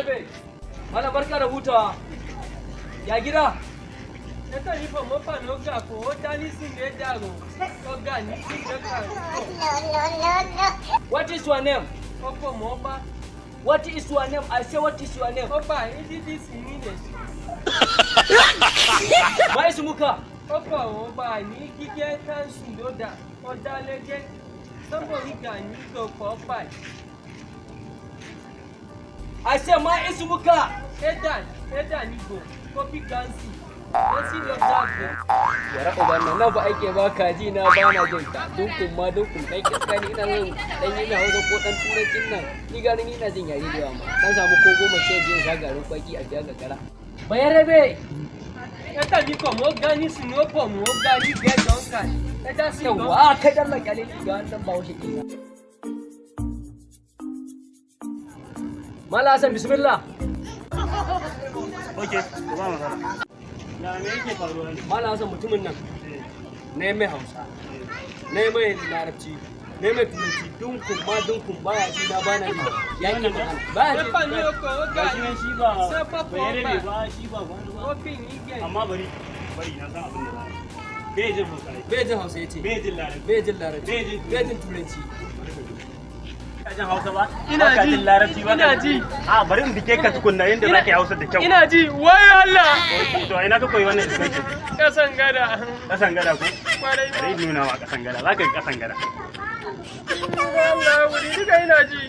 Bayarabe. Malam, barka da hutawa. Ya gida? Ẹtọ́ ní fọ̀mọ́ fàánù ọ̀gá kò ó dání sí ní ẹ̀dá rò ọ̀gá ní sí ìjọba. What is your name? Ọkọ̀ mọ́ ọba. What is your name? I say, what is your name? Ọba ìdídí sí nílẹ̀. ما اسمك? Ọkọ̀ ọba ní gígẹ́ káńsù lódà ọ̀dálẹ́gẹ́ sọ́bọ̀rígà ní gbọ̀kọ̀ ọ̀pá. I say, ما اسمك? Ẹ̀dà ẹ̀dà nígbò kọ́pì gánsì ó sì lọ dàgbò. Yara uban nan na ba aike ba kaji na ba na jin ka dunkun ma dunkun dan iska ni ina zan dan yi mai Hausa ko dan turancin nan, ni gani ni ina jin yare da yawa ma dan samu ko 10 ce je in sha garin kwaki a biya gagara. Bayarabe. Ẹ̀tà ní kọ̀ mọ́ gání sí ní ó pọ̀ mọ́ gání gẹ́gàn ẹ̀dá sí lọ. Yawa kai dan la kyale ni ga wannan ba wuce kina. Mala Hassan, bismillah. Ok, ko ba matsala. Ya me yake faruwa ne? Mala Hassan, mutumin nan na mai Hausa, na mai Larabci, na mai Turanci, dunkun ma dunkun baya ji na bana ji, ya ki magana baya ji. Ẹ̀fà ní ọkọ̀ ọ̀gá Gashi nan shi ba Sapa bayarabe fa ba, shi ba wani ba. kọ́pì nígẹ̀. Amma bari bari, na san abin da za a yi. Bai jin Hausa ai. Bai jin Hausa yace. Bai jin Larabci. Bai jin Larabci. Bai jin Bai jin Turanci. Ka jin Hausa ba? Ina Ba ka ji. jin Larabci ba? Ina ji. A bari in bike ka tukunna yanda za ka yi Hausa da kyau. Ina ji, wai Allah. To a ina ka koyi wannan iskanci? Kasan gada. Kasan gada ko? Kwarai. Bari in nuna ma kasan gada. Za ka yi kasan gada. Allah wuri duka ina ji.